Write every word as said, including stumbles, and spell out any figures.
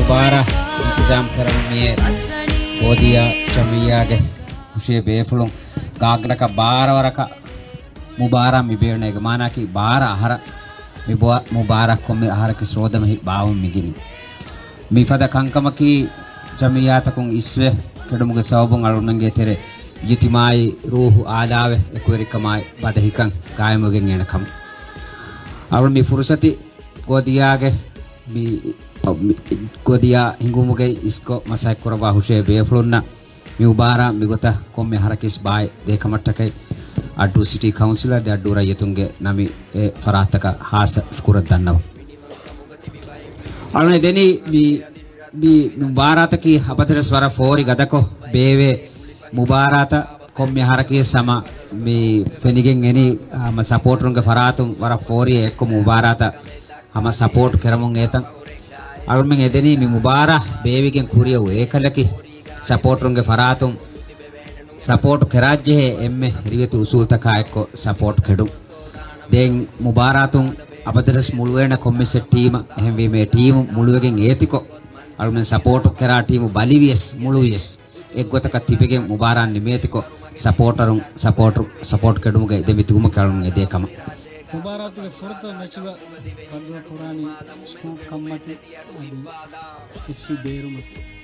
ބާރަ އިންތިޒާމް ކުރަމުން މިއޭ ގޯދިޔާ ޖަމިއްޔާގެ ހުށަހެޅި ބޭފުޅުން ގާތްގަނޑަކަށް ބާރަ ވަރަކަށް މުބާރާ މި ބޭނުން. އޭގެ މާނައަކީ ބާރަ އަހަރަށް މި ބޯ-، މުބާރާ ކޮންމެ އަހަރަކީ ރޯދަމަހި ބާވަމުން މި ގިނަ. މިފަދަ ކަންކަމަކީ ޖަމިއްޔާތަކުން އިސްވެ ކެޑުމުގެ ސަބަބުން އަޅުގަނޑުމެންގެ ތެރޭ އިޖުތިމާޢީ ރޫޙު އާލާވެ އެކުވެރިކަމާއި ބަދަހިކަން ޤާއިމުވެގެން އޭނަ ކަމަށް. އަޅުގަނޑު މި ފުރުޞަތު ގޯދިޔާގެ މި، މި، ގޯދިޔާ ހިނގުމުގައި އިސްކޮށް މަސައްކަތް ކުރައްވާ ހުށަހެޅި ބޭފުޅުންނަށް މި މުބާރާ މިގޮތަށް ކޮންމެ އަހަރަކީސް ބާއި ދޭ ކަމަށްޓަކައި އައްޑޫ ސިޓީ ކައުންސިލަށް ދެ އައްޑޫ ރައްޔިތުންގެ ނަމި އެ ފަރާތަކަށް ހާއްސަ ޝުކުރެއް ދަންނަވަން. އަޅުގަނޑު ދެނީ މި، މި، މި މުބާރާތަކީ އަބަދުވެސް ވަރަށް ފޯރި ގަދަކޮށް ބޭއްވޭ މުބާރާތައް. ކޮންމެ އަހަރަކީސް ހަމަ މި ފެނިގެން އެނީ، ހަމަ ސަޕޯޓަރުންގެ ފަރާތުން ވަރަށް ފޯރި އެއްކޮށް މުބާރާތައް ހަމަ ސަޕޯޓް ކެރަމުން އޭތަން. އަޅުމެން އެދެނީ މި މުބާރާ ބޭވިގެން ކުރިއަށް އެކަލަކި ސަޕޯޓަރުންގެ ފަރާތުން ސަޕޯޓް ކެރާއްޖެހޭ އެންމެ ރިވެތި އުސޫލްތަކާ އެއްކޮށް ސަޕޯޓް ކެޑުން. ދެން މުބާރާތުން އަބަދުވެސް މުޅުވޭނެ ކޮންމެސް ޓީމަށް. އެހެންވީމަ އެ ޓީމު މުޅުވެގެން އޭތިކޮށް، އަޅުމެން ސަޕޯޓް ކެރާ ޓީމު ބަލިވިޔަސް މުޅުވިޔަސް އެއްގޮތަކަށް ތިބެގެން މުބާރާ ނިމޭތިކޮށް، ސަޕޯޓަރުން ސަޕޯޓް، ސަޕޯޓް ކެޑުމުގެ ދެމިތިބުމަކީ އަޅުން އެދޭ ކަމަށް. މުބާރާތުގެ ފުރަތަމަ މެޗުގަ ބަންދުވަ ކުރާނީ ސްކޫލް ކަންމަތި އަދި އެފްސީ ބޭރުމަތި.